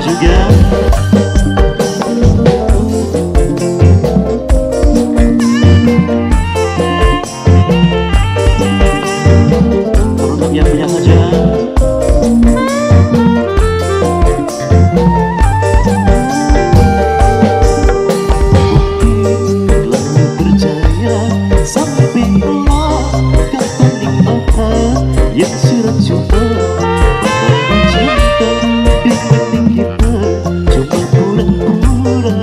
juga. Untuk yang punya saja. Yang surat jumpa bakal cinta dibanding kita cuma pura-pura.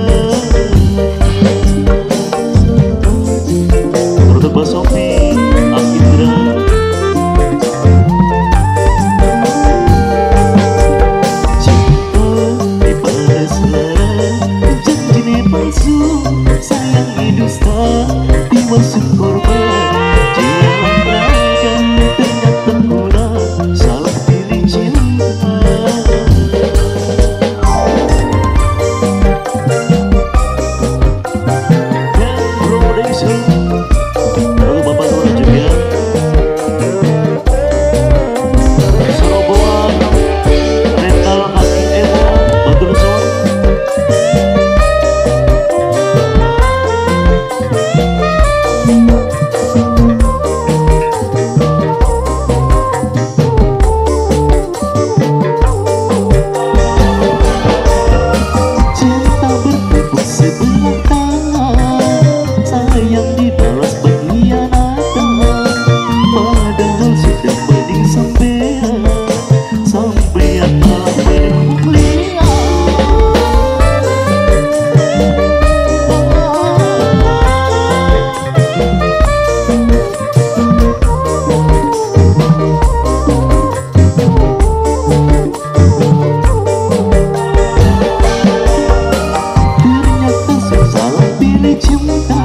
Terus Mbak Sofi, Akindra. Cinta dibalas lara, janjine palsu, sayangi dusta, diwasu korban. Salah pilih cinta. Dan Production, lalu Bapak Nura juga. Soroboan, rental kaki Ewo, Bantul Son. Sayang dibalas pengkhianatan, padahal sudah mending sampean, sampean malah mending liya. Ternyata salah pilih cinta.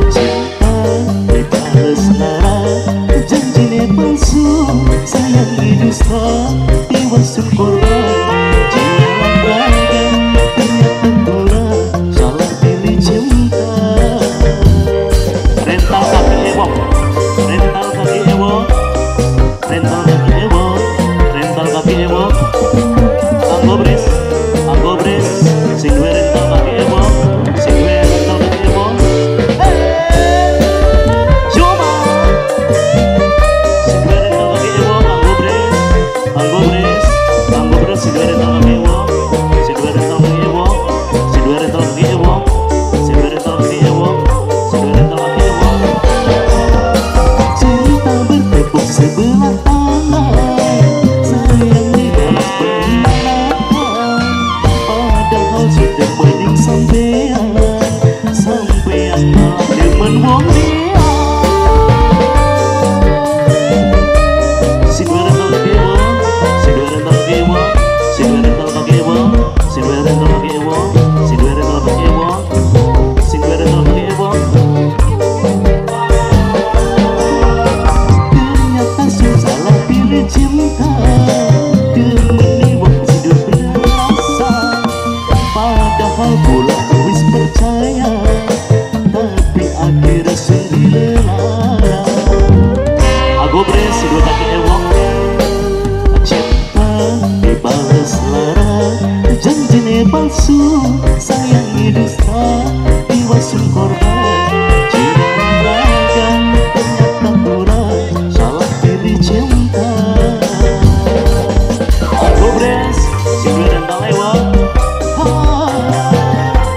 Cinta dibalas lara, janjine palsu, sayangi dusta, diwasu korban. Jiwa raga ternyata pula salah pilih cinta. Rental kaki Ewo, rental kaki Ewo, rental kaki Ewo, rental kaki Ewo. Anggo bres, anggo bres, sing duwe rental kaki Ewo, sing duwe rental kaki Ewo. Cuma sing duwe rental kaki Ewo, anggo bres, anggo bres, anggo bres, sing duwe rental kaki Ewo, sing duwe rental kaki Ewo, sing duwe rental kaki Ewo, sing duwe rental kaki Ewo, sing duwe rental kaki Ewo. Cinta bertepuk sebelah tangan, sayang dibalas pengkhianatan, padahal sudah mending sampean, sampean malah demen wong liya. Sing duwe rental kaki Ewo, sing duwe rental kaki Ewo, sing duwe rental kaki Ewo, sing duwe rental kaki Ewo, sing duwe rental kaki Ewo, sing duwe rental kaki Ewo. Ternyata salah pilih cinta, demeni wong sing berasa, padahal kula wis percaya, tapi akhirnya sendiri lara. Aku bres sing duwe kaki Ewo. Cinta dibalas lara, janjine palsu, sayangi dusta, diwasu korban. Jiwa raga ternyata kurang, salah pilih cinta. Aku bres sing duwe rental Ewo.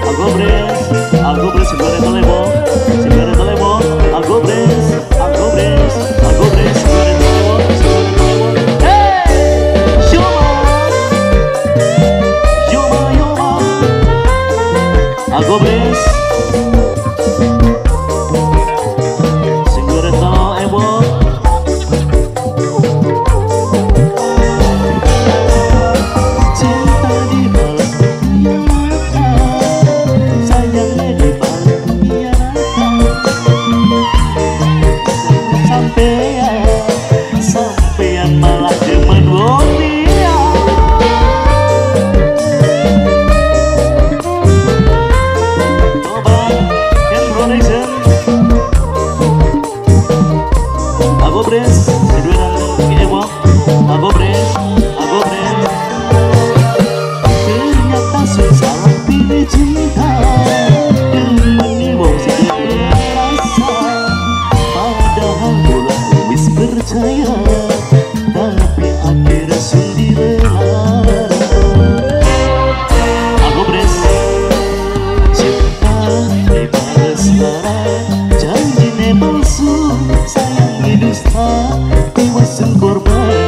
Aku bres, aku bres sing duwe rental Ewo, sing duwe rental Ewo. Aku bres, aku bres, aku bres sing duwe rental Ewo, sing duwe rental Ewo. Hey, Yoma, Yoma, Yoma. Aku bres sing duwe rental Ewo. Cinta dibalas pengkhianatan, sayangnya dibalas pengkhianatan. Sampean, sampean malah demen wong liya. Tiwasen korban.